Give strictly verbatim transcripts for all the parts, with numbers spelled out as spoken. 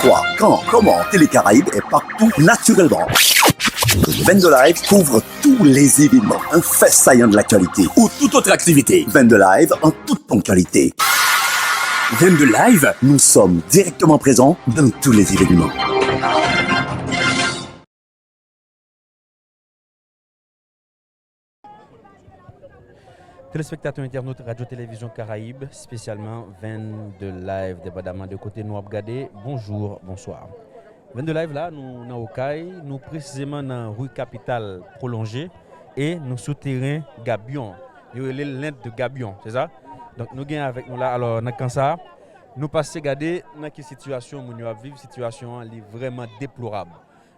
Quoi, quand, comment, Télé Caraïbes est partout naturellement. Vingt-deux Live couvre tous les événements, un fait saillant de l'actualité ou toute autre activité. Vingt-deux Live en toute ponctualité. Vingt-deux Live, nous sommes directement présents dans tous les événements. Telespektatè entènot Radyo Televizyon Karayib, espesyalman Vingt-deux Live, depandaman de kote nou ap gade, bonjou, bonswa. Vingt-deux Live la, nou nan Okay, nou presizeman nan ri Kapital Pwolonje e nou sou teren Gabyon. Yo rele l Lent de Gabyon, se sa? Donk, nou gen avèk nou la, alò, nan kan sa, nou pase gade nan ki sitiyasyon moun yo ap viv, sitiyasyon an, li vrèman deplorab.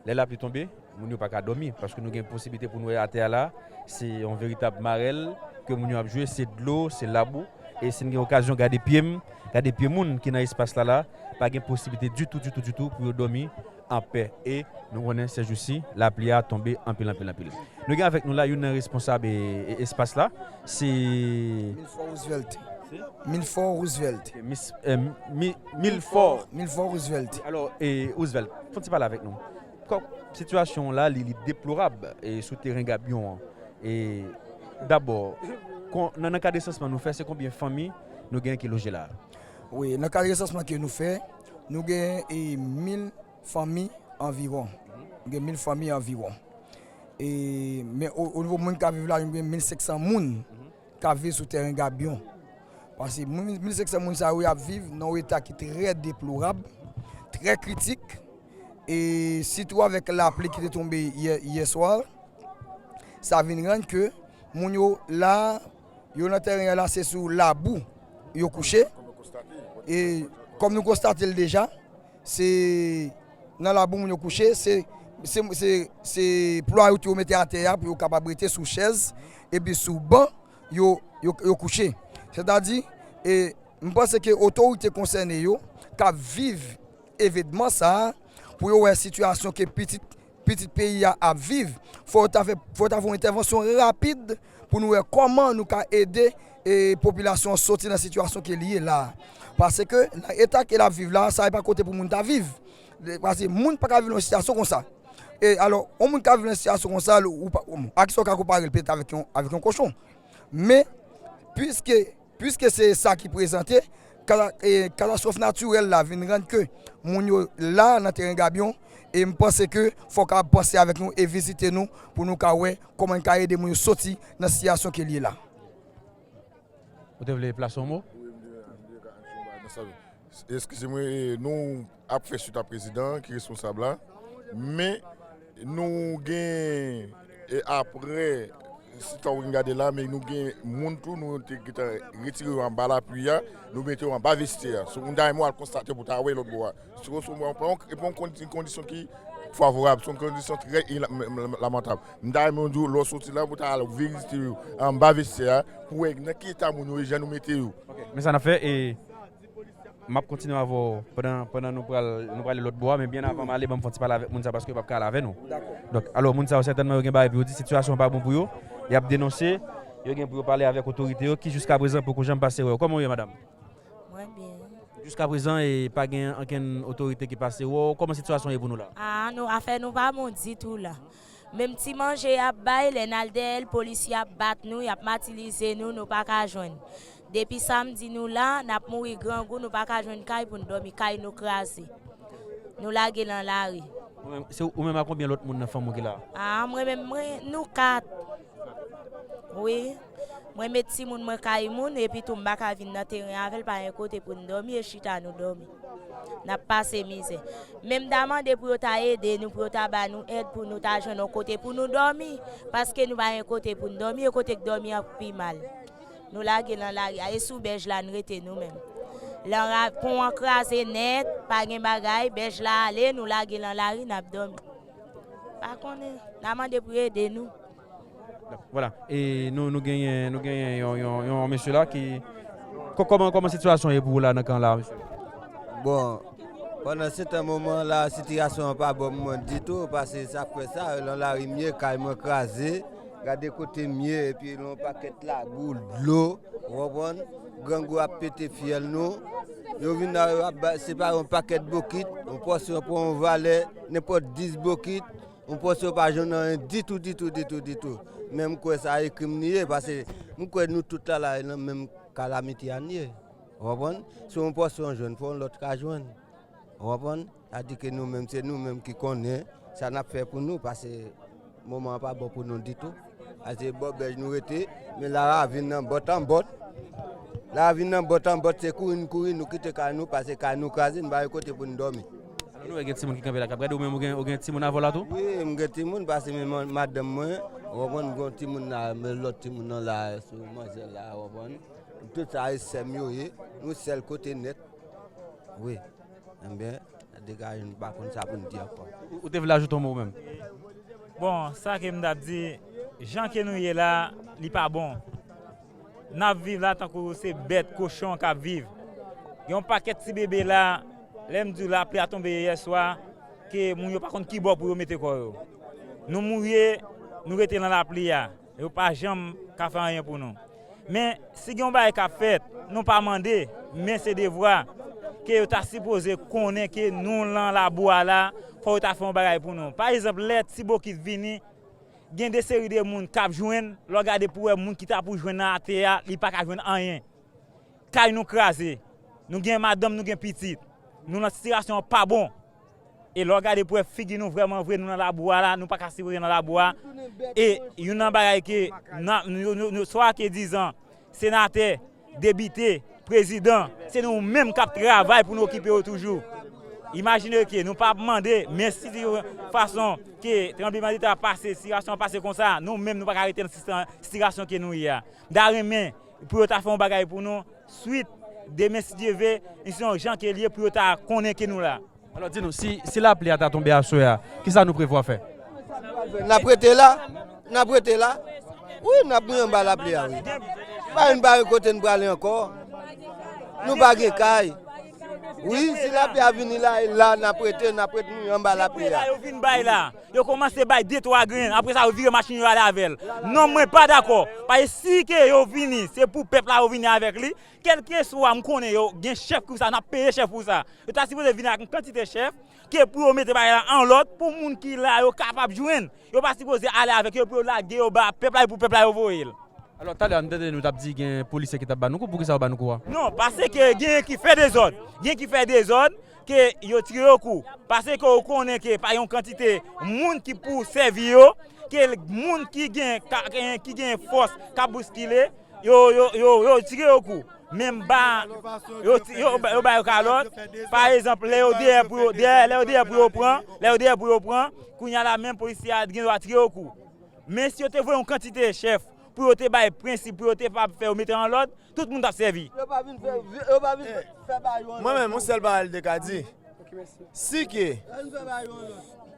Lè lapli tonbe, moun yo pa ka dòmi, paske nou gen posiblite pou nou wè atè a la, se yon veritab marèl ke moun yo ap jwe, se dlo, se labou, e si n gen okazyon gade pye m, gade pye moun ki nan espas la la, pa gen posiblite ditou, ditou, ditou pou yo dòmi anpè. E nou konnen se jousi, lapli a tonbe anpil, anpil, anpil. Nou gen avèk nou la youn nan responsab e, e espas la, se Milfò Roosevelt. Milfò Roosevelt. Mis, eh, mi, Milfò. Milfò Roosevelt. Alò, e Roosevelt, fè yon ti pale avèk nou. Kò, sitiyasyon la, li, li deplorab, e, sou teren Gabyon an. E, dabò, kon, nan, nan kad resansman nou fè, se konbyen fanmi nou gen ki loje la? Wi, nan kad resansman ke nou fè, nou gen, e, mil fanmi anviwon. Nou gen mil fanmi anviwon. E, men o, o nivo moun k ap viv la, nou gen mil senk san moun k ap viv sou teren Gabyon. Paske moun, mil senk san moun sa yo, y ap viv nan yon eta ki trè deplorab, trè kritik, e sitou avèk lapli ki te tonbe yè, yè swa, sa vin rann ke moun yo la, yo nan teren an la, se sou labou yo kouche. E kòm nou konstate l deja, se nan labou moun yo kouche, se, se, se, se plwayout yo mete atè a pou yo kapab rete sou chèz, epi sou ban, yo, yo, yo kouche. Sètadi, e, m panse ke otorite konsène yo k ap viv evenman sa a, pou yo wè sitiyasyon ke pitit, pitit peyi a ap viv, fò yo ta fè, fò yo ta fè yon entèvansyon rapid pou nou wè kòman nou ka ede, e, popilasyon an soti nan sitiyasyon ke li ye la a. Paske nan eta ke l ap viv la, sa e pa kote pou moun ta viv. Paske moun pa ka viv nan yon sitiyasyon konsa. E alò, yon moun ka viv nan sitiyasyon konsa, l, ou pa, bon, a kisa w ka konpare l petèt avèk yon, avèk yon kochon? Men, piske, piske se sa ki prezante, kata, e, katastwòf natirèl la vin rann ke moun yo la nan teren Gabyon, e m panse ke fò w ka panse avèk nou e vizite nou pou nou ka wè kòman n ka ede moun yo soti nan sitiyasyon ke l ye la. Ou te vle plase yon mo? Wi, m te, m te ka di yon bagay nan sa. Eskize mwen, e, nou ap fè swit a prezidan ki responsab la, men nou gen, e, apre, si tan w gade la, men nou gen moun tou, nou te gentan retire yo anba lapli a, nou mete yo anba vestyè a. So, m ta renmen w al konstate pou w ta wè lòt bò a. So, so, bon, pa yon, e pa yon kondi-, kondisyon ki favorab, se yon kondisyon trè ila-, m-, m-, lamantab. M ta renmen w di w, lè w soti la, pou w ta al vizite yo anba vestyè a, pou w wè nan ki eta moun yo ye, jan nou mete yo. Ok, men sa n ap fè, e m ap kontinye avè w pandan, pandan nou pral, nou prale lòt bò a, men byen avan m ale, ban m fè yon ti pale avèk moun sa, paske yo p ap ka ale avè nou. Dakò. Donk, alò, moun sa yo, sètènman, yo gen bagay pou yo di, sitiyasyon an pa bon pou yo, y ap denonse, yo gen pou yo pale avèk otorite yo, ki jiska prezan poko janm pase wè yo. Kòman w ye, madanm? Mwen byen. Jiska prezan, e, pa gen ankenn otorite ki pase wè w. Kòman sitiyasyon ye pou nou la? A, nou, afè nou pa bon ditou la. Menm ti manje y ap bay, lè n al dèyè l, polis y ap bat nou, y ap matilize nou, nou pa ka jwenn. Depi samdi nou la, n ap mouri grangou, nou pa ka jwenn kay pou n dòmi, kay nou kraze. Nou lage nan lari. Ou menm, se ou menm ak konbyen lòt moun nan fanmi w ki la? A, mwen menm, mwen, nou kat. Wi. Mwen met timoun mwen kay moun, epi tou m pa ka vin nan teren avè l, pa gen kote pou n dòmi, e chita nou dòmi. N ap pase mizè. Men m ta mande pou yo ta ede nou, pou yo ta ba nou èd, pou nou ta jwenn yon kote pou nou dòmi, paske nou pa gen kote pou n dòmi, e kote k dòmi an pi mal. Nou lage nan lari a, e sou bèj la n rete nou menm. Lè ra-, pon an kraze nèt, pa gen bagay, bèj la ale, nou lage nan lari, n ap dòmi. Pa konnen, n a mande pou yo ede nou. Vwala. E nou, nou genyen, nou genyen yon, yon, yon mesye la ki, kò-, kòman, kòman sitiyasyon ye pou ou la nan kan la, mesye? Bon, pandan se tan moman la, sitiyasyon an pa bon pou mwen ditou, paske sa fè sa, nan lari m ye, kay mwen kraze, gade kote m ye, epi yon pakèt labou, dlo, ou konprann? Grangou ap pete fyèl nou. Yo vin la, yo ap ba- separe yon pakèt bokit, yon pòsyon pran yon valè, nenpòt dis bokit, yon pòsyon pa jwenn anyen ditou, ditou, ditou, ditou. Men m kwè sa e krim li ye, paske m kwè nou tout la, la, nan menm kalamite a n ye. Ou konprann? Si yon pòsyon jwenn, fò yon lòt ka jwenn. Ou konprann? Sa di ke nou menm, se nou menm ki konnen sa n ap fè pou nou, paske moman an pa bon pou nou ditou. Paske bò bèj nou rete, men laravin nan bòt an bòt. Laravin nan bòt an bòt, se kouri n kouri, nou kite kay nou, paske kay nou kraze, n pa gen kote pou n dòmi. Alò, nou wè gen timoun ki kanpe la k ap gade, ou menm ou gen, ou gen timoun avè w la tou? Wi, m gen timoun, paske men man- madanm mwen, ou konprann, m gen yon timoun la, men lòt timoun nan la, sou manzè la, ou konprann. Tout sa e sè m yo ye, nou sèl kote nèt. Wi. Ebyen, degaje nou pa konn sa pou n di ankò. Ou, ou te vle ajoute yon mo ou menm? Bon, sa ke m t ap di, jan ke nou ye la, li pa bon. N ap viv la tankou se bèt, kochon k ap viv. Gen yon pakèt ti bebe la, lè m di w lapli a tonbe yè swa, ke moun yo pa konn ki bò pou yo mete kò yo. Nou mouye, nou rete nan lapli a. Yo pa janm ka fè anyen pou nou. Men, si gen yon bagay k ap fèt, nou pa mande, men se devwa ke yo ta sipoze konnen ke nou nan labou a la, fò yo ta fè yon bagay pou nou. Pa egzanp, lè ti bokit vini, gen de seri de moun k ap jwenn, lè w gade pou wè moun ki ta pou jwenn nan atè a, li pa ka jwenn anyen. Kay nou kraze, nou gen madanm, nou gen pitit. Nou nan sitiyasyon pa bon. E lè w gade pou wè figi nou vrèman vre, nou nan labou a la, nou pa ka sipoze nan labou a. E youn nan bagay ke nan, nou, nou, nou, swa ke dizan, senatè, depite, prezidan, se nou menm k ap travay pou nou okipe yo toujou. Imajine ke nou pa ap mande, men si yon fason ke tranblemanntè a pase, sitiyasyon an pase konsa, nou menm nou pa ka rete nan sitiyasyon ke nou ye a. M ta renmen pou yo ta fè yon bagay pou nou, swit, demen si Dye ve, se yon jan ke l ye pou yo ta konnen ke nou la. Alò, di nou, si, si lapli a ta tonbe aswè a, kisa nou prevwa fè? N ap rete la, n ap rete la. Wi, n ap mouri anba lapli a, wi. Pa, n pa gen kote n prale ankò. Nou pa gen kay. Wi, si lapli a vini la, e la n ap rete, n ap rete mouri anba lapli a. Yo vin bay la. Yo kòmanse bay de twa grenn, apre sa yo vire machin yo ale avè l. Non, mwen pa dakò. Paske si ke yo vini, se pou pèp la yo vini avèk li. Kèlkeswa, m konnen yo gen chèf pou sa, n ap peye chèf pou sa. Yo ta sipoze vini ak yon kantite chèf, ke pou yo mete bagay la an lòd, pou moun ki la yo kapab jwenn. Yo pa sipoze ale avèk yo, pou yo lage yo ba pèp la, e pou pèp la yo voye l. Alò, talè a, m tande nou t ap di gen polisye ki t ap ba nou kou. Poukisa yo ba nou kou a? Non, paske gen ki fè dezòd. Gen ki fè dezòd, ke yo tire yo kou. Paske ou konnen ke pa yon kantite moun ki pou sèvi yo, ke moun ki gen, ka- ki gen fòs k ap bouskile, yo, yo, yo, yo tire yo kou. Men m ba, yo, ti- yo, yo ba yo kalòt. Pa egzanp, lè yo dèyè pou yo, dèyè, lè yo dèyè pou yo pran, lè yo dèyè pou yo pran, kounye a la menm polisye a gen dwa tire yo kou. Men si yo te voye yon kantite chèf pou yo te bay prensip, pou yo te pa fè yo mete an lòd, tout moun t ap sèvi. Yo pa vin fè, yo pa vin fè ba yo an lòd. Mwen menm, yon sèl bagay m te ka di, si ke,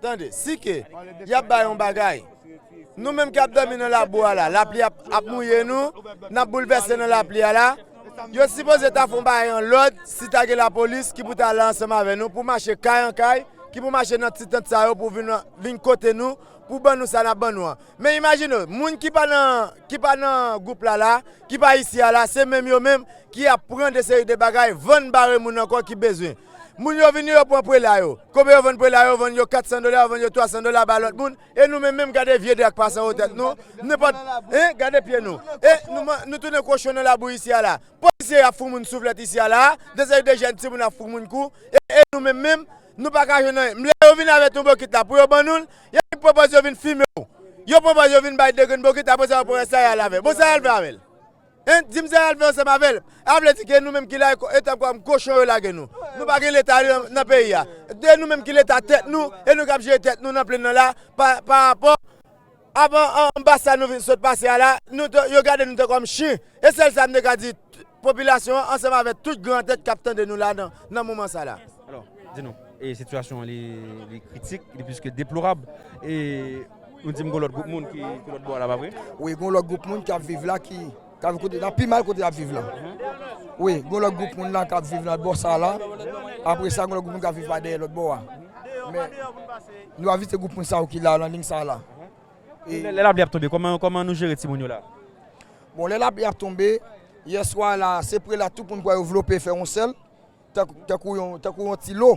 tande, si ke y ap bay yon bagay, nou menm k ap dòmi nan labou a la, lapli ap, ap mouye nou, n ap boulvèse nan lapli a la, yo sipoze ta fè yon bagay an lòd, si ta gen lapolis ki pou ta la ansanm avè nou, pou mache kay an kay, ki pou mache nan ti tant sa yo, pou vin, vin kote nou, pou ban nou sa n ap ban nou an. Men imajine w, moun ki pa nan, ki pa nan gwoup la la, ki pa isi a la, se menm yo menm ki ap pran de seri de bagay, vann bare moun ankò ki bezwen. Moun yo vini, yo pran prela yo. Konbyen yo vann prela yo? Yo vann yo kat san dola, yo vann yo twa san dola ba lòt moun. E nou menm menm, gade vye dra k pase anwo tèt nou. Nenpòt, en, gade pye nou. E nou, nou tounen kochon nan labou isi a la. Polisye ap fout moun souflèt isi a la. De seri de jèn timoun ap fout moun kou. E, e nou menm menm, nou pa ka jwenn anyen. Lè yo vin avèk yon bokit la pou yo ban nou l, y ap pwopoze yo vin fimen w. Yo pwopoze yo vin bay de grenn bokit, apre sa yo pran rès la y al avè l. Bon, sa y al fè avè l? Hein? Di m sa y al fè ansanm avè l? A vle di ke nou menm ki la, e tankou kòm kochon yo lage nou. Nou pa gen leta nan, nan peyi a. De nou menm ki leta tèt nou, e nou k ap jere tèt nou nan plenn nan la, pa, pa rapò Avan, anba sa nou vin sot pase a la, nou te, yo gade nou te kòm chen. E sèl sa m te ka di popilasyon an, ansanm avèk tout gran tèt k ap tande nou la nan, nan moman sa la. Alò, di nou, e sitiyasyon an li, li kritik, li plis ke deplorab. E nou di m gon lòt gwoup moun ki, ki lòt bò a la, pa vre? Wi, gon lòt gwoup moun k ap viv la ki, k ap kote, nan pi mal kote y ap viv la. Wi, gon lòt gwoup moun la k ap viv nan bò sa la. Apre sa, gon lòt gwoup moun k ap viv pa dèyè lòt bò a. Men, nou ap vizite gwoup moun sa yo ki la, nan liy sa la. E lè, lè lapli ap tonbe, kòman, kòman nou jere timoun yo la? Bon, lè lapli ap tonbe, yèswa la, se prela tout moun pral vlope fè yon sèl. tankou, tankou yon, tankou yon ti lo.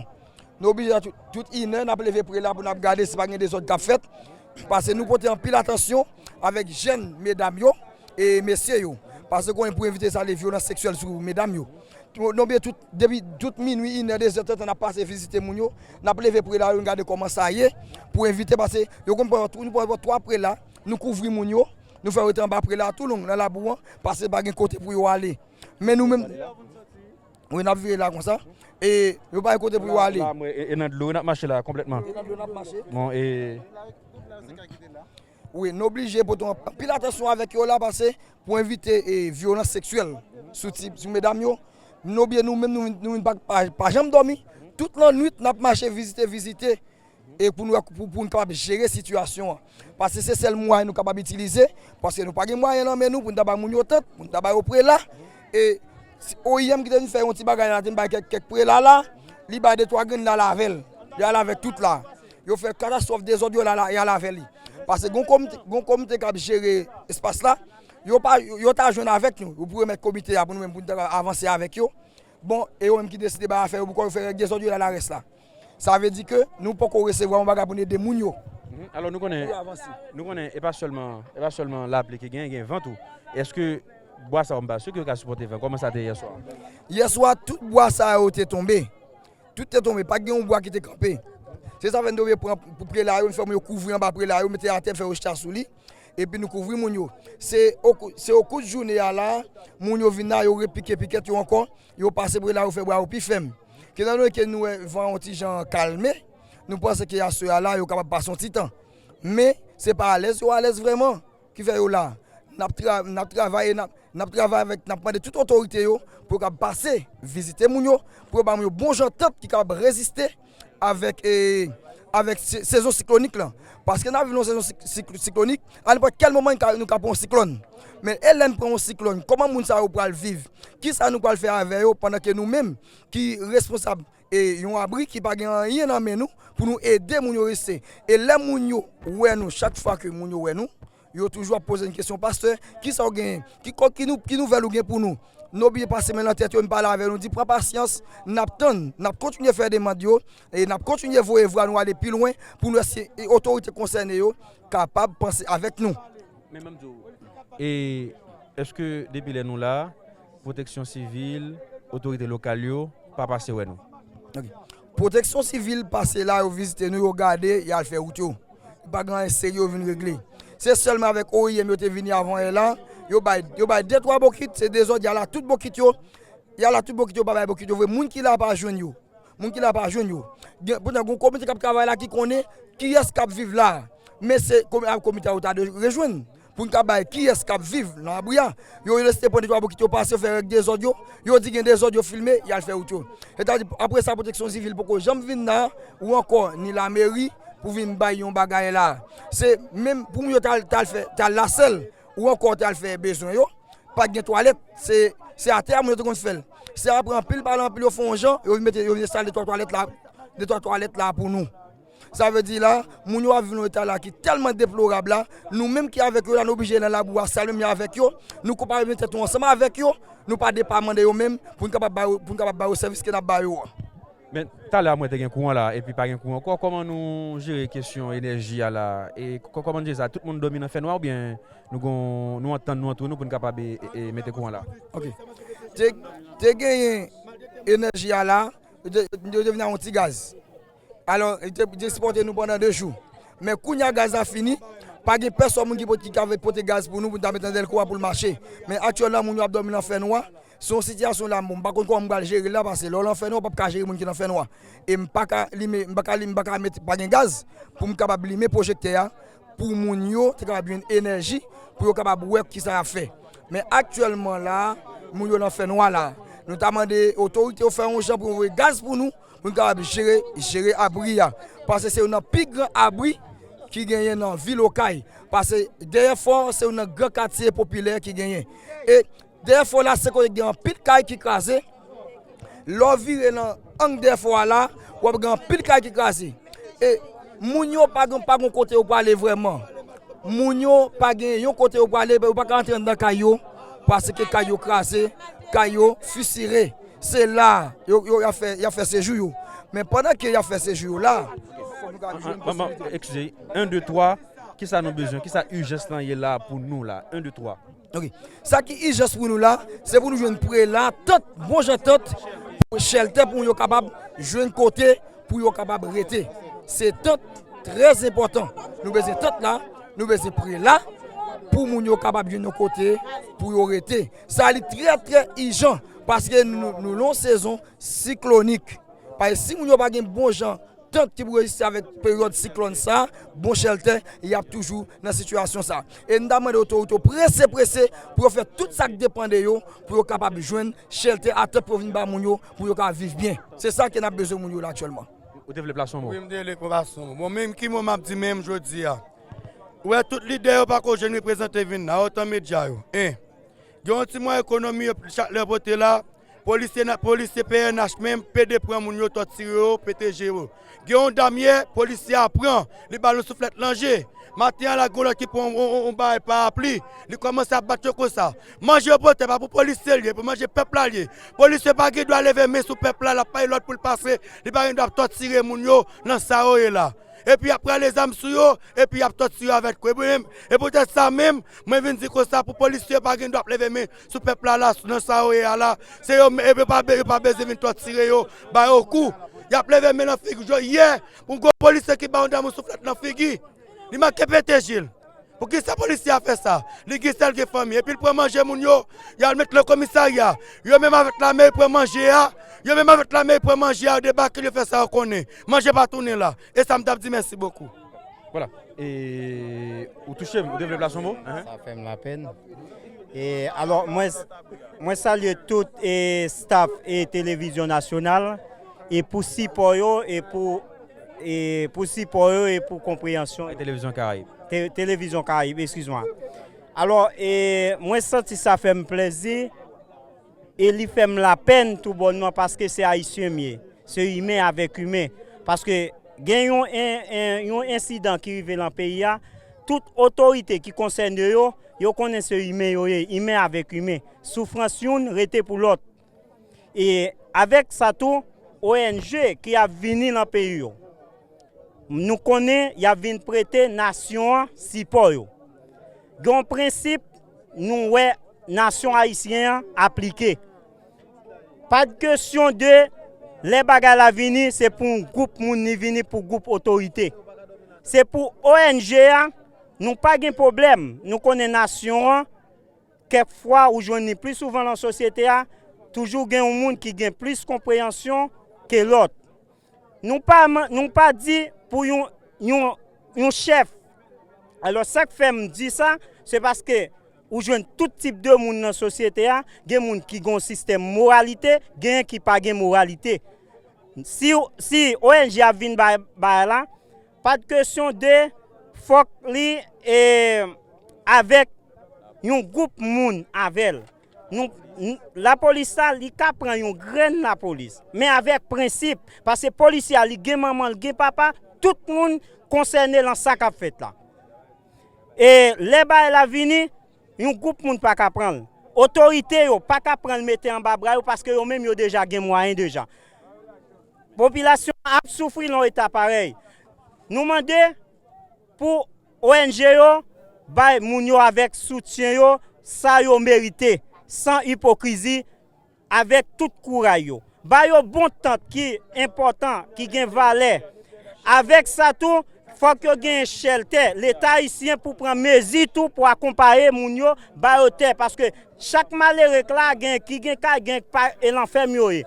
Nou oblije tout, tout inè, n ap leve pre la pou n ap gade si pa gen dezòd k ap fèt. Paske nou pote anpil atansyon avèk jèn medam yo e mesye yo. Paske konnen pou evite sa, le vyolans seksyèl sou medam yo. Nou byen tout, depi tout minwi, inè, dezè, tantan n ap pase vizite moun yo, n ap leve pre la, nou gade kòman sa ye, pou evite, paske yo konn pran, nou pran twa pre la, nou kouvri moun yo, nou fè yo rete anba pre la tou long, nan labou an, paske pa gen kote pou yo ale. Men nou menm, wi, n ap vire la konsa, e yo pa gen kote pou yo ale. La, la, mwen, e, e nan dlo, n ap mache la, konplètman. E nan dlo, n ap mache. Bon, e Wi, n oblije pote yon anpil atansyon avèk yo la, paske pou evite, e, vyolans seksyèl sou ti, sou medam yo. Nou byen nou menm, nou, nou pa, pa, pa janm dòmi. Tout lannwit, n ap mache, vizite, vizite, e pou nou, pou, pou nou kapab jere sitiyasyon an. Paske se sèl mwayen nou kapab itilize, paske nou pa gen mwayen nan men nou pou nou ta bay moun yo tant, pou nou ta bay yo pre la. E si O I M ki te vin fè yon ti bagay la, te vin bay kèk, kèk pre la la, li bay de twa grenn la, l ale avè l. Li ale avèk tout la. Yo fè katastwòf, dezòd yo la, la, y al avè li. Paske gon komite, gon komite k ap jere espas la, yo pa, yo ta jwenn avèk nou, yo pou remèt komite a pou nou menm, pou nou ta avanse avèk yo. Bon, e yo menm ki deside bay afè yo pou kò yo, fè règ dezòd yo la, la rès la. Sa vle di ke nou poko resevwa yon bagay pou n ede moun yo. Mhm. Alò, nou konnen, pou yo avanse. Nou konnen, e pa sèlman, e pa sèlman lapli ki gen, gen van tou. Èske bwa sa yo, m pa si ke yo ka sipòte van? Kòman sa te yè swa? Yè swa, tout bwa sa yo te tonbe. Tout te tonbe, pa t gen yon bwa ki te kanpe. Se sa fè n te oblije pran pou pre la yo, n fè moun yo kouvri anba pre la yo, mete atè, fè yo chita sou li. Epi nou kouvri moun yo. Se okou-, se okout jounen a la, moun yo vin la, yo repike pikèt yo ankò, yo pase pre la, yo fè bwa yo pi fèm. Etan done ke nou wè van yon ti jan kalme, nou panse ke aswè a la, yo kapab pase yon ti tan. Men, se pa alèz yo alèz vrèman ki fè yo la. N ap tra-, n ap travay, n ap, n ap travay avèk, n ap mande tout otorite yo pou yo kab pase, vizite moun yo, pou yo ba moun yo bon jan tant ki kab reziste avèk, e, avèk se-, sezon siklonik lan. Paske n ap viv nan yon sezon sik-, sik-, siklonik, a nenpòt kèl moman nou ka, nou ka pran yon siklòn. Men e lè n pran yon siklòn, kòman moun sa yo pral viv? Kisa nou pral fè avè yo pandan ke nou menm ki responsab e yon abri ki pa gen anyen nan men nou pou nou ede moun yo reste? E lè moun yo wè nou, chak fwa ke moun yo wè nou, yo toujou ap poze n kesyon, "Pastè, kisa w genyen? Ki kò-, ki nou, ki nouvèl ou gen pou nou?" Nou oblije pase men nan tèt yo, n pale avè yo, nou di, "Pran pasyans, n ap tann, n ap kontinye fè demann yo, e n ap kontinye voye vwa nou ale pi lwen pou nou wè si, e, otorite konsène yo kapab panse avèk nou." Men ban m di w, e, èske depi lè nou la, Pwoteksyon Sivil, otorite lokal yo pa pase wè nou? Ok. Pwoteksyon Sivil pase la, yo vizite nou, yo gade, y al fè wout yo. Pa gen anyen serye yo vin regle. Se sèlman avèk O I M yo te vini avan yè la, yo bay, yo bay de twa bokit, se dezòd, y al a tout bokit yo, y al a tout bokit yo, pa bay bokit yo vre, moun ki la pa jwenn yo. Moun ki la pa jwenn yo. Gen, poutan, gen yon komite k ap travay la ki konnen kiyès k ap viv la. Men se komi-, a, komite a yo ta dwe rejwenn pou n ka bay kiyès k ap viv nan abri a. Yo reste pran de twa bokit yo pase, yo fè règ dezòd yo. Yo di gen dezòd, yo filme, y al fè wout yo. Sètadi, apre sa, Pwoteksyon Sivil poko janm vin la, ou ankò, ni lameri, pou vin bay yon bagay la. Se menm pou moun yo t al, t al fè, t al lasèl, ou ankò t al fè bezwen yo. Pa t gen twalèt, se, se atè a moun yo te konn fè l. Se apre anpil pale, anpil yo fè yon jan, yo vin mete, yo vin enstale de twa twalèt la, de twa twalèt la pou nou. Sa vle di la, moun yo ap viv nan yon eta la ki tèlman deplorab la, nou menm ki avèk yo la, nou oblije nan labou a, sal menm avèk yo, nou konpare tèt nou ansanm avèk yo, nou pa depaman de yo menm, pou n kapab ba yo, pou n kapab ba yo sèvis ke n ap ba yo an. Men, talè a mwen te gen kouran la, epi pa gen kouran ankò. Kòman nou jere kesyon enèji a la? E kò-, kòman nou jere sa? Tout moun dòmi nan fènwa oubyen nou gon, nou antann nou antre nou pou n kapab, e, e, e, mete kouran la? Ok. Te, te genyen enèji a la, yo te, yo te vin ak yon ti gaz. Alò, yo te, te sipòte nou pandan de jou. Men kounye a gaz la fini, pa gen pèsòn moun ki pot-, ki ka pote gaz pou nou, pou n ta mete nan dèlko a pou l mache. Men aktyèlman, moun yo ap dòmi nan fènwa. Se yon sitiyasyon la, bon, m pa konn kòman m pral jere l la, paske lè w nan fènwa, w p ap ka jere moun ki nan fènwa. E m pa ka limen, m pa ka limen, m pa ka mete, pa gen gaz pou m kapab limen pwojektè a, pou moun yo te kapab jwenn enèji, pou yo kapab wè kisa y ap fè. Men aktyèlman la, moun yo nan fènwa la. Nou ta mande otorite yo fè yon jan pou yo voye gaz pou nou, pou nou kapab jere, jere abri a. Paske se youn nan pi gran abri ki genyen nan vil Okay. Paske Dèyè Fò, se youn nan gran katye popilè ki genyen. E Dèyè Fò la, se kote gen anpil kay ki kraze. Lè w vire nan ang Dèyè Fò a la, w ap gen anpil kay ki kraze. E moun yo pa gen, pa gen kote yo prale vrèman. Moun yo pa gen yon kote yo prale, yo pa ka antre anndan kay yo, paske kay yo kraze, kay yo fisire. se la, yo, yo, y ap fè, y ap fè sejou yo. Men pandan ke y ap fè sejou yo la, fò nou ka jwenn posibilite. Eskize, en, de, twa, kisa nou bezwen? Kisa ijans lan ye la pou nou la? En, de, twa. Ok. Sa ki ijans pou nou la, se pou nou jwenn prela, tant, bon jan tant, pou chèltè, pou moun yo kapab jwenn kote pou yo kapab rete. Se tant trè enpòtan. Nou bezwen tant la, nou bezwen prela, pou moun yo kapab jwenn yon kote pou yo rete. Sa li trè, trè ijan, paske nou, nou, nou lan yon sezon siklonik. Paske si moun yo pa gen bon jan tant ki pou reziste avèk peryòd siklòn sa, bon chèltè, y ap toujou nan sitiyasyon sa. E n ta mande otorite yo prese, prese pou yo fè tout sa k depann de yo, pou yo kapab jwenn chèltè a tan pou yo vin ba moun yo, pou yo ka viv byen. Se sa ke n ap bezwen moun yo la aktyèlman. Ou te vle plase yon mo? Wi, m te vle plase yon mo. Bon, menm ki mo m ap di menm jodi a? Ou wè tout lidè yo pa ko jwenn reprezante vin la, otan medya yo. En. Gen yon ti mwayen ekonomi yo chak lè pote la, polisye, polisye P N H menm pede pran moun yo, tòtire yo, pete je yo. Gen yon dam yè, polisye a pran, li ba l yon souflèt nan je. Maten an la, gen yon lòt ki pran yon, yon, yon bagay parapli, li kòmanse ap bat yo konsa. Manje yo pote, pa pou polisye l ye, pou manje pèp la l ye. Polisye pa gen dwa leve men sou pèp la, l ap bay lòd pou l pase, li pa gen dwa ap tòtire moun yo nan sa yo ye la. Epi y ap prale zam sou yo, epi y ap tòtire yo avèk kwe. Mwen menm, e poutèt sa menm, mwen vin di konsa pou polisye yo pa gen dwa ap leve men sou pèp la, la, nan sa yo ye a la. Se yo, epi yo pa be-, yo pa bezwen vin tòtire yo, ba yo kou. Y ap leve men nan figi yo. Yè, pou gwo polisye ki ba yon dam yon souflèt nan figi, li manke pete je l. Poukisa polisye a fè sa? Li gen sèl gen fanmi. Epi l pran manje moun yo, y al met nan komisarya. Yo menm avèk lame, yo pran manje a. Yo menm avèk lame, yo pran manje a, yo debake l, yo fè sa yo konnen. Manje pa tounen la. E sa m t ap di, mèsi bokou. Vwala. E ou touche m, ou te vle plase yon mo? Enhen. Sa fè m lapèn. E alò, mwen, mwen salye tout e staff e Televizyon Nasyonal e pou sipò yo e pou, e pou sipò yo e pou konpreyansyon. Televizyon Karayib. Te-, Televizyon Karayib, eskiz mwa. Alò, e, mwen santi sa fè m plezi e li fè m lapèn toubònman paske se Ayisyen m ye. Se imen avèk imen. Paske gen yon, en, en, yon ensidan ki rive nan peyi a, tout otorite ki konsène yo, yo konnen se imen yo ye, imen avèk imen. Soufrans youn rete pou lòt. E avèk sa tou, O N G ki ap vini nan peyi yo, nou konnen y ap vin prete nasyon an sipò yo. Gen yon prensip nou wè nasyon ayisyen an aplike. Pa t kesyon de lè bagay la vini, se pou yon gwoup moun li vini, pou gwoup otorite. Se pou O N G a, nou pa gen pwoblèm. Nou konnen nasyon an, kèk fwa ou jwenn li pli souvan nan sosyete a, toujou gen yon moun ki gen plis konpreyansyon ke lòt. Nou pa man-, nou pa di pou yon, yon, yon chèf. Alò, sa k fè m di sa, se paske ou jwenn tout tip de moun nan sosyete a, gen moun ki gen yon sistèm moralite, genyen ki pa gen moralite. Si, si O N G ap vin bay, bay la, pa t kesyon de fòk li, e, avèk yon gwoup moun avè l. Nou, n-, lapolis sa, li ka pran yon grenn lapolis, men avèk prensip, paske polisye a, li gen manman, li gen papa, tout moun konsène lan sa k ap fèt la. E lè bagay la vini, yon gwoup moun pa ka pran l. Otorite yo pa ka pran l mete anba bra yo paske yo menm yo deja gen mwayen deja. Popilasyon an ap soufri lan eta parèy. Nou mande pou O N G yo bay moun yo avèk soutyen yo sa yo merite, san ipokrizi, avèk tout kouray yo. Ba yo bon tant ki enpòtan, ki gen valè. Avèk sa tou, fòk yo genyen chèltè. Leta ayisyen pou pran mezi tou pou akonpaye moun yo, ba yo tè. Paske chak malere k la, gen ki gen kay, gen pa, e lan fèm yo ye.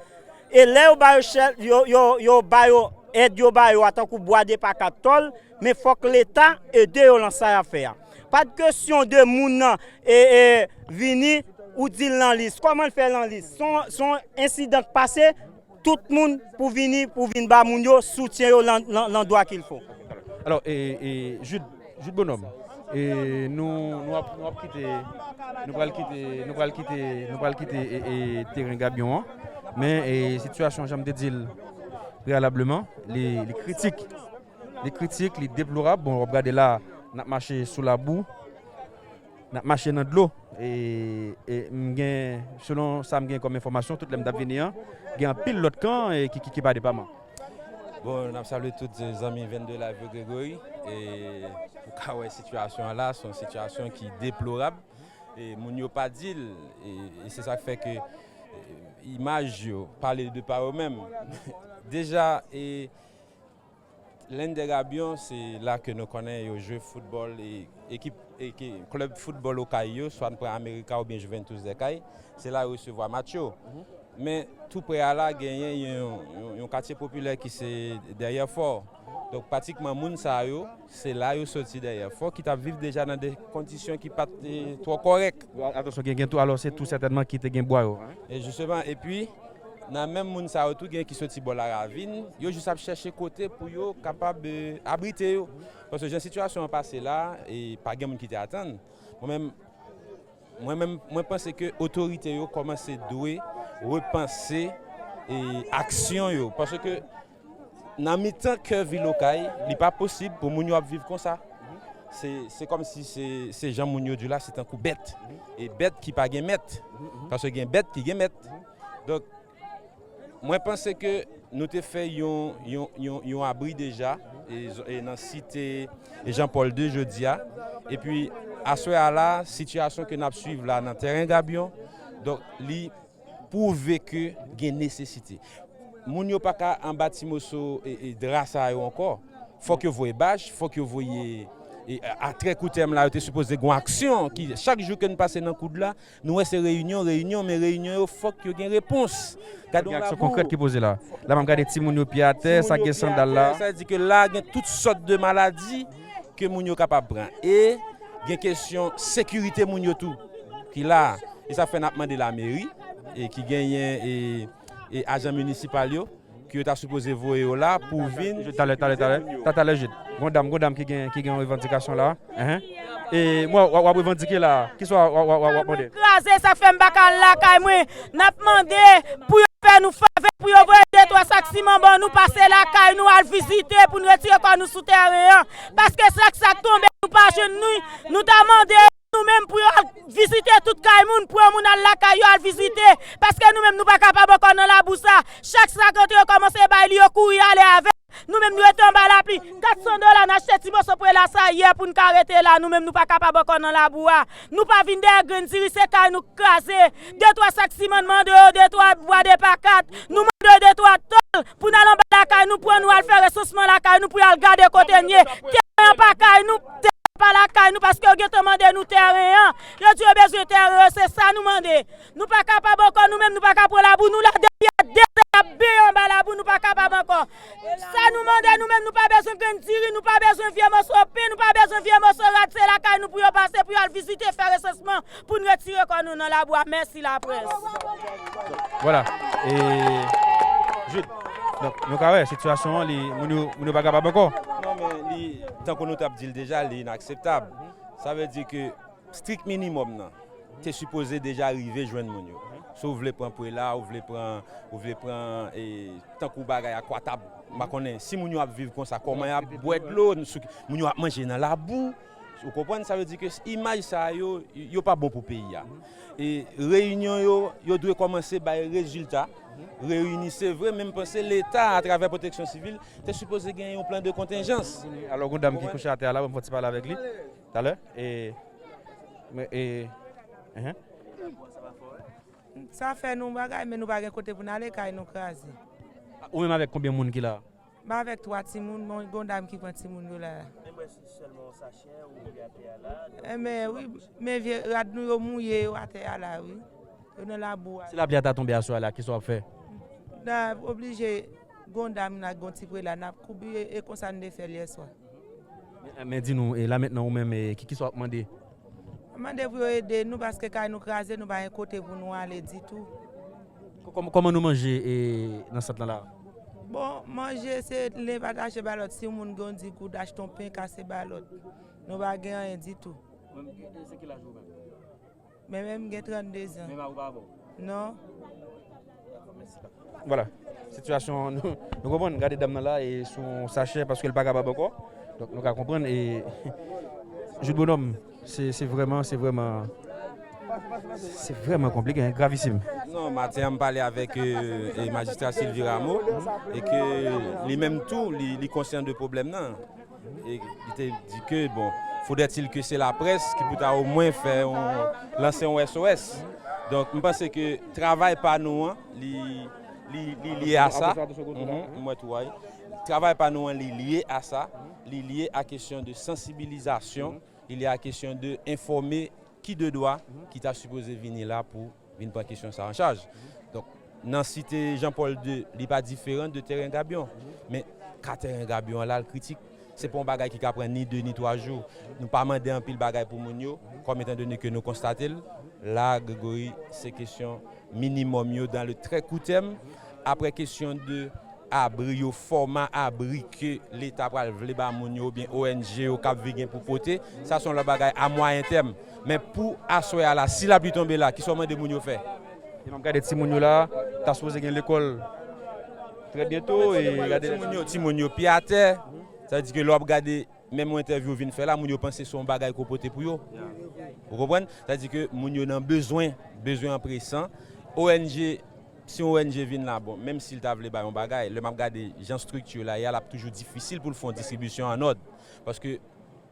E lè yo ba yo chèl-, yo, yo, yo ba yo èd yo ba yo a, tankou bwa de pa kat tòl, men fòk Leta ede yo lan sa y ap fè a. Pa t kesyon de moun nan, e, e, vini, ou di l lan lis. Kòman l fè lan lis? Se yon, se yon ensidan k pase, tout moun pou vini, pou vin ba moun yo soutyen yo lan, lan, landwa qu'il faut. Alò, e, e, Jude, Jude Bonhomme, e, nou, nou ap, nou ap kite, nou pral kite, nou pral kite, nou pral kite, e, e, teren Gabyon an. Men, e, sitiyasyon, jan m te di l preyalableman, li, li kritik. Li kritik, li deplorab. Bon, w ap gade la, n ap mache sou labou. N ap mache nan dlo. E, e m gen, selon sa m gen kòm enfòmasyon, tout lè m t ap vini an, gen anpil lòt kan e ki, ki, ki pa depaman. Bon, n ap salye tout, eh, zanmi Vennde Live yo, Gregory. E ou ka wè sitiyasyon an la, se yon sitiyasyon ki deplorab. E moun yo pa di l, e, e se sa k fè ke, e, imaj yo pale de pa yo menm. Deja, e, Lendè Gabyon, se la ke nou konnen yo jwe foutbòl, e ekip, e ke klèb foutbòl Okay yo, swa n pran Amerika oubyen Juventus des Cayes, se la yo resevwa match yo. Men tou prè a la, genyen yon, yon, yon katye popilè ki se Dèyè Fò. Donk, pratikman, moun sa yo, se la yo soti Dèyè Fò, ki t ap viv deja nan de kondisyon ki pa t, eh, twò kòrèk. Atansyon, gen, gen tou, alò, se tou sètènman ki te gen bwa yo. E jisteman, epi, nan menm moun sa yo tou, gen ki soti bò Laravin, yo jis ap chèche kote pou yo kapab, eh, abrite yo. Paske jan sitiyasyon an pase la, e pa gen moun ki te atann. Mwen menm, mwen menm, mwen panse ke otorite yo kòmanse dwe repanse, e, aksyon yo. Paske nan mitan kè vil Okay, li pa posib pou moun yo ap viv konsa. Se, se kòmsi se, se jan moun yo di la, se tankou bèt. E bèt ki pa gen mèt. Paske gen bèt ki gen mèt. Donk, mwen panse ke nou te fè yon, yon, yon, yon abri deja, e, e nan site Jean Paul deux jodi a. Epi, aswè a la, sitiyasyon ke n ap swiv la nan tèren Gabyon, donk, li pwouve ke gen nesesite. Moun yo pa ka anba ti moso, e, e, dra sa yo ankò. Fòk yo voye bach, fòk yo voye, e, a, a trè kou tèm la, yo te sipoze gen yon aksyon ki, chak jou ke n pase nan koud la, nou wè se reyinyon, reyinyon, men reyinyon yo, fòk yo gen repons. Gade yon labou. Aksyon konkrèt ki poze la. La, m ap gade timoun yo pye atè, sa gen sandal la. Sa vle di ke la, gen tout sòt de maladi ke moun yo kapab pran. E gen kesyon sekirite moun yo tou ki la. E sa fè n ap mande lameri, e ki genyen, e, e ajan minisipal yo, ke yo ta sipoze voye yo la pou vin. Talè, talè, talè. Ta talè, Jid. Gon dam, gon dam ki gen, ki gen yon revandikasyon la. Enhen. E mwen, w ap, w ap revandike la. Kisa w ap, w ap, w ap, w ap mande? Kraze, sa k fè m pa ka al lakay mwen. N ap mande pou yo fè nou favè, pou yo voye de twa sak siman ban nou, pase lakay nou, al vizite pou n retire kò nou sou tèren an. Paske sak sa k tonbe, nou pa jwenn nou, nou ta mande nou menm pou yo al vizite tout kay moun, pran moun al lakay yo al vizite. Paske nou menm nou pa kapab ankò nan labou sa. Chak sak rantre yo kòmanse bay li, yo kouri ale avè l. Nou menm nou rete anba lapli. Kat san dola n achte ti moso prela sa yè pou n ka rete la. Nou menm nou pa kapab ankò nan labou a. Nou pa vin dèyè grenn diri, se kay nou k kraze. De twa sak siman n mande yo, de twa bwa de pakat. Nou mande yo de twa tòl pou n al anba lakay nou, pran nou al fè resansman lakay nou pou y al gade kote n ye. Tèren an pa kay nou, tèren an pa lakay nou, paske yo gentan mande nou tèren an. Yo di yo bezwen tèren yo, se sa nou mande. Nou pa kapab ankò, nou menm nou pa ka pran labou, nou la depi a de zè n ap benyen anba labou, nou pa kapab ankò. Sa nou mande, nou menm nou pa bezwen grenn diri, nou pa bezwen vye moso pen, nou pa bezwen vye moso rad, se lakay nou pou yo pase, pou yo al vizite, fè resansman, pou n retire kò nou nan labou a. Mèsi laprès. Vwala. E, Jude, donk, nou ka wè, sitiyasyon an, li, moun yo, moun yo pa kapab ankò. Non, men li, tankou nou t ap di l deja, li inakseptab. Sa vle di ke strik minimòm nan te sipoze deja rive jwenn moun yo. Si w vle pran prela, ou vle pran, ou vle pran, e, tankou bagay akwatab, m pa konnen, si moun yo ap viv konsa, kòman y ap bwè dlo, sou, moun yo ap manje nan labou, ou konprann, sa vle di ke imaj sa yo, yo pa bon pou peyi a. E reyinyon yo, yo dwe kòmanse bay rezilta. Reyini, se vre, men m panse Leta, atravè Pwoteksyon Sivil, te sipoze gen yon plan de kontenjans. Alò, gon dam ki kouche atè a la, ban m fè yon ti pale avèk li talè. E, men, e, enhen. Sa fè nou bagay, men nou pa gen kote pou n ale, kay nou kraze. Ou menm avèk konbyen moun ki la? M avèk twa timoun, bon, gon dam ki pran timoun yo la. Men mwen se sèlman yon sachè ou vye atè a la. Enben, wi, men vye rad nou yo mouye yo atè a la, wi. Yo nan labou a. Si lapli a ta tonbe aswè a la, kisa w ap fè? N a oblije, gon dam la, gon ti prela, n ap kouri, e, e konsa n te fè l yè swa. Men, men di nou, e la mentnan ou menm, e, ki, kisa w ap mande? Mande pou yo ede nou, paske kay nou kraze, nou pa gen kote pou nou ale ditou. Kò-, kòman, kòman nou manje, e, nan sant lan la? Bon, manje se len pa t achte ba lòt, si yon moun gen yon di goud, achte yon pen, kase ba lòt. Nou pa gen anyen ditou. Mwen, e, e, se ki laj ou menm? Men menm gen trannde zan. Menm a ou pa bon? Non. Vwala. Sitiyasyon, nou, nou konprann, gade dam nan la, e sou yon sachè, paske l pa kapab ankò. Donk, nou ka konprann, e, Jude Bonhomme, Se, se vrèman, se vrèman, se vrèman konplike, hein, gravisim. Non, maten an m pale avèk, euh, e majistra Sylvie Rameau, e ke li menm tou, li, li konsyan de pwoblèm nan. E li te di ke, bon, faudrait-il que se laprès ki pou ta omwen fè yon, lanse yon S O S. Donk, m panse ke travay pa nou an, li, li, li lye a sa. Mhm, m wè tou, wi. Travay pa nou an, li lye a sa. Li lye a kesyon de sansibilizasyon. Li lye a kesyon de enfòme ki de dwa ki ta sipoze vini la pou vin pran kesyon sa an chaj. Donk, nan site Jean Paul de, li pa diferan de teren Gabyon. Men, ka teren Gabyon an la, l kritik. Se pa yon bagay ki ka pran ni de ni twa jou. Nou pa mande anpil bagay pou moun yo, kòm etan done ke nou konstate l. La, Gregory, se kesyon minimòm yo dans le très court terme. Apre kesyon de abri yo, fòma abri ke Leta pral vle ba moun yo, oubyen O N G yo k ap vin gen pou pote, sa se yon lòt bagay a mwayen tèm. Men pou aswè a la, si lapli tonbe la, kisa w mande moun yo fè? E m ap gade timoun yo la, ta sipoze gen lekòl trè byento, e gade timoun yo, timoun yo pye atè. Sa vle di ke lè w ap gade menm yon entèvyou w vin fè la, moun yo panse se yon bagay ke w pote pou yo. Ou konprann? Sa vle di ke moun yo nan bezwen, bezwen an presan. O N G, si yon O N G vin la, bon, menm si l ta vle bay yon bagay, lè m ap gade jan estrikti la ye a, l ap toujou difisil pou l fè yon distribisyon an òd. Paske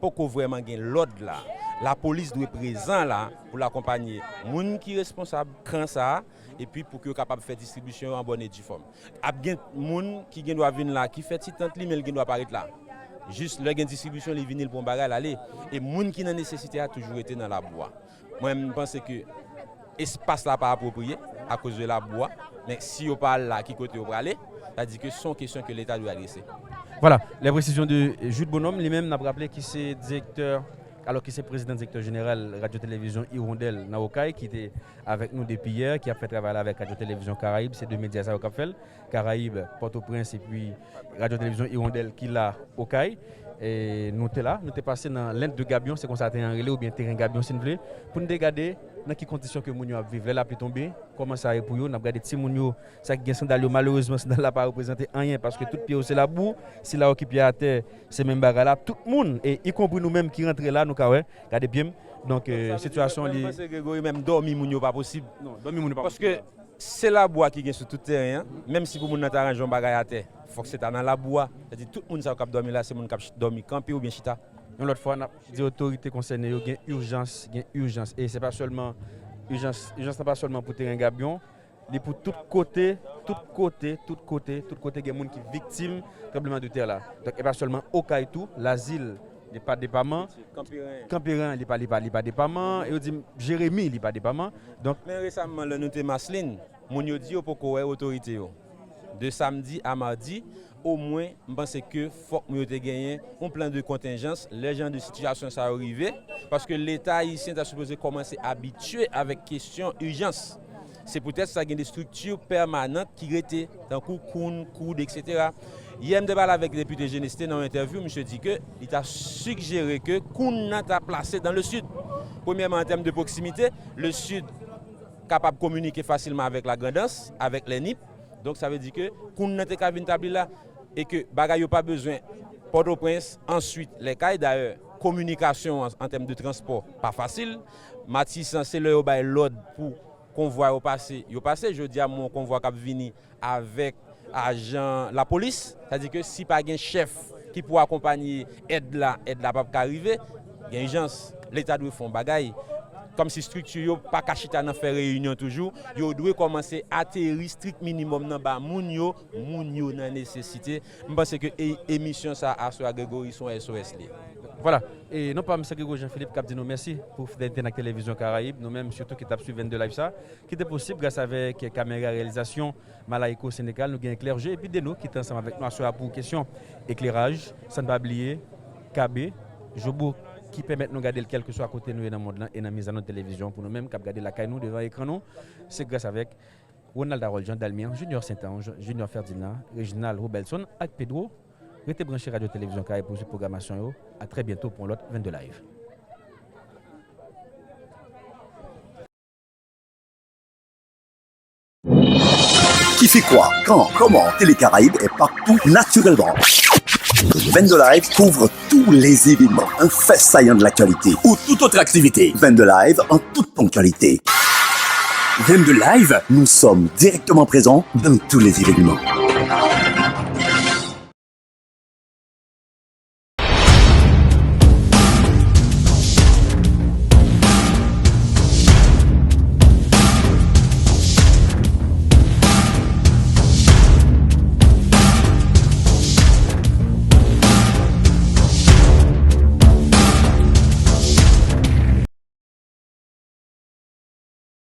poko vrèman gen lòd la. Lapolis dwe prezan la pou l akonpanye moun ki responsab kan sa a, epi pou ke yo kapab fè distribisyon yo an bòn e di fòm. Ap gen moun ki gen dwa vin la, ki fè ti tant li, men l gen dwa pa ret la. Jis lè gen distribisyon, li vini, l pran bagay, l ale. E moun ki nan nesesite a toujou rete nan labou a. Mwen, m panse ke espas la pa apwopriye akoz de labou a. Men si yo pa al la, ki kote yo prale? Sa di ke se yon kesyon ke Leta dwe adrese. Voilà, les précisions de Jude Bonhomme, li menm, n ap raple, ki se direktè, alò ki se prezidan direktè jeneral Radyo Televizyon Hirondelle nan Okay, ki te avèk nou depi yè, ki ap fè travay la avèk Radyo Televizyon Karayib, se de medya sa yo k ap fè l, Karayib, Pòtoprens, epi Radyo Televizyon Hirondelle ki la Okay. E nou te la, nou te pase nan Lent de Gabyon, se konsa teren an rele, oubyen teren Gabyon si n vle, pou n te gade nan ki kondisyon ke moun yo ap viv. Lè lapli tonbe, kòman sa ye pou yo? N ap gade timoun yo, sa ki gen sandal yo, malerezman, sandal la pa reprezante anyen, paske tout pye yo se labou, sila yo ki pye atè, se menm bagay la. Tout moun, e ikonpri nou menm ki rantre la, nou ka wè, gade pye m. Donk, euh, sitiyasyon li. Mwen panse Gregory, menm dòmi moun yo pa posib. Non, dòmi moun yo pa posib. Paske se labou a ki gen sou tout teren an, menm si pou moun nan ta ranje yon bagay atè, fòk se ta nan labou a. Sa di tout moun sa yo k ap dòmi la, se moun k ap ch-, dòmi kanpe oubyen chita. Yon lòt fwa, n ap di otorite konsène yo gen ijans, gen ijans. E se pa sèlman ijans, ijans lan pa sèlman pou teren Gabyon, li pou tout kote, tout kote, tout kote, tout kote gen moun ki viktim tranbleman de tè la. Donk, e pa sèlman Okay tou, Lazil, li pa depaman. Kanperen. Kanperen, li pa, li pa, li pa depaman. E yo di m, Jeremi, li pa depaman. Donk, men resaman, lè nou te Maslin, moun yo di yo poko wè otorite yo. De samdi a madi, omwen, m panse ke fòk moun yo te genyen yon plan de kontenjans lè jan de sitiyasyon sa yo rive, paske Leta ayisyen ta sipoze kòmanse abitye avèk kesyon ijans. Se poutèt sa gen de estrikti pèmanan ki rete, tankou koun, koud, etsetera. Yè, m te pale avèk depite Geneste nan yon entèvyou, misye di ke li ta sigjere ke koun nan ta plase dans le sud. Premyèman, an tèm de pwoksimite, le sud kapab kominike fasilman avèk Lagrandans, avèk Lènip. Donk, sa vle di ke koun nan te ka vin tabli la, e ke bagay yo pa bezwen Pòtoprens, answit Lèkay. Dayè, kominikasyon an, an tèm de transpò, pa fasil. Matisan, se lè yo bay lòd pou konvwa yo pase, yo pase. Jodi a, m wè yon konvwa k ap vini avèk ajan lapolis. Sa di ke si pa gen chèf ki pou akonpanye èd la, èd la p ap ka rive. Gen ijans. Leta dwe fè yon bagay. Kòmsi estrikti yo pa ka chita nan fè reyinyon toujou. Yo dwe kòmanse ateri strik minimòm nan ba moun yo. Moun yo nan nesesite. M panse ke e-, emisyon sa a aswè a, Gregory, se yon S O S li ye. Vwala. E non pa m, se Gregory Jean Philippe k ap di nou mèsi pou fidelite n ak Televizyon Karayib. Nou menm, sitou ki t ap swiv Vennde Live sa, ki te posib gras avèk kamera reyalizasyon Malaiko Senegal, nou gen Claire G epi Deno ki te ansanm avèk nou aswè a pou kesyon ekleraj, san n pa bliye K B, Jobo, ki pèmèt nou gade l kèlkeswa kote nou ye nan mond lan e nan mizannòt televizyon pou nou menm k ap gade lakay nou devan ekran nou. Se gras avèk Ronald Harold Jean, Dalmir Junior Saint-Ange, Junior Ferdinand, Reginald Robelson ak Pedro. Rete branche Radyo Televizyon Karayib pou swiv pwogramasyon yo. A trè byento pou yon lòt Vennde Live. Qui fait quoi, quand, comment, Télé Caraïbes est partout naturellement. Vendo Live couvre tous les événements, un fait saillant de l'actualité ou toute autre activité. Vendo Live en toute ponctualité. Vendo Live, nous sommes directement présents dans tous les événements.